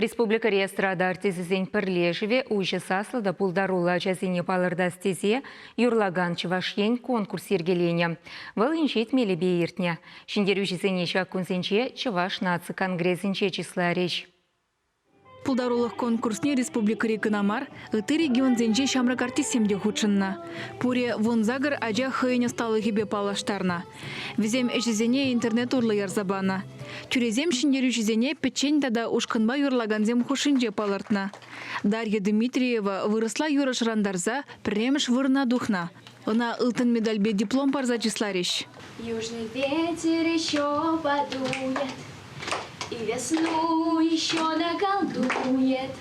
Республикӑри эстрада артисчӗсен пӗрлешӗвӗ уҫӑ саслӑ та пултаруллӑ ачасене палӑртас тесе «Юрлакан Чӑваш Ен» конкурс йӗркеленӗ. Вӑл инҫет мелӗпе иртнӗ. Ҫӗнтерӳҫӗсене ҫак кунсенче Чӑваш наци конгресӗнче чысларӗҫ. Пултарулӑх конкурсне республикӑри кӑна мар, ытти регионсенчи ҫамрӑк артистсем те хутшӑннӑ. Пурӗ 18 ача хӑйӗн ӑсталӑхӗпе паллаштарнӑ. Вӗсем ӗҫӗсене интернет урлӑ ярса панӑ. Тӳресем ҫӗнтерӳҫӗсене пӗччен тата ушкӑнпа юрлакансем хушшинче палӑртнӑ. Дарья Дмитриева вырӑсла юрӑ шӑрантарса пӗрремӗш вырӑна тухнӑ. Ӑна ылтӑн медальпе диплом парса чысларӗҫ. Южный ветер еще подует, И весну еще наколдует,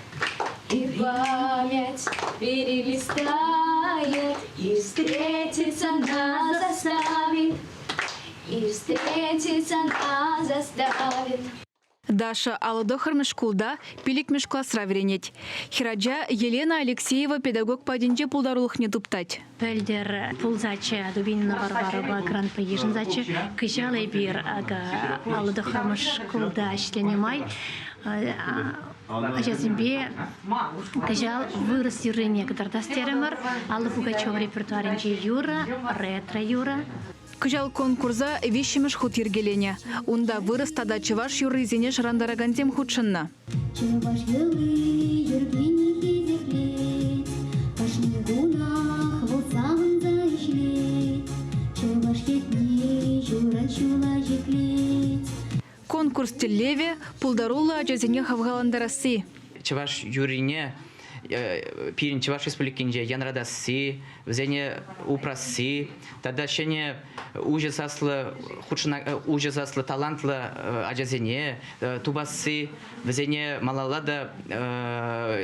И память перелистает, И встретиться нас заставит, И встретиться нас заставит. Даша алӑ шкулта пиллӗкмӗш класра вӗренет. Хӗрача Елена Алексеева педагог патӗнче пултарулӑхне туптать. Пӗлтӗр пулсаччӗ Дубинина Варварӑпа грантпа йышӑнсаччӗ. Кӑҫал эпир акӑ 59-мӗш шкулта ӗҫленӗ май ачасемпе кӑҫал вырӑс юррине кӑтартас терӗмӗр. Алла Пугачева репертуарӗнчи юрӑ, ретро-юрӑ. Кӑҫал конкурса виҫҫӗмӗш хут йӗркеленӗ. Унта вырӑс тата чӑваш юррисене шӑрантаракансем хутшӑннӑ. Чӑваш йӑли йӗркине хисеплет, кашни кунах вӑл савӑнса ӗҫлет, чӑваш ятне ҫулран ҫула ҫӗклет. Конкурс тӗллевӗ – пултаруллӑ ачасене хавхалантарасси. Чӑваш юррине пирӗн Чӑваш Республикинче янратасси, вӗсене упрасси тата ҫӗнӗ уҫӑ саслӑ хутшӑна уҫӑ саслӑ талантлӑ ачасене тупасси, вӗсене малалла та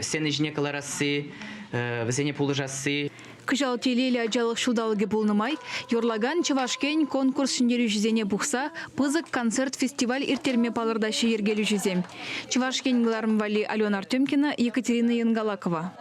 сцена ҫине кӑларасси, вӗсене пулӑшасси. Кӑҫал телейлӗ ачалӑх ҫулталӑкӗ пулнӑ май Юрлакан Чӑваш Ен конкурс ҫӗнтерӳҫисене пухса пысӑк концерт-фестиваль ирттерме палӑртаҫҫӗ йӗркелӳҫӗсем. Чӑваш Ен кӑларӑм валли Алена Артемкина, Екатерина Янгалакова.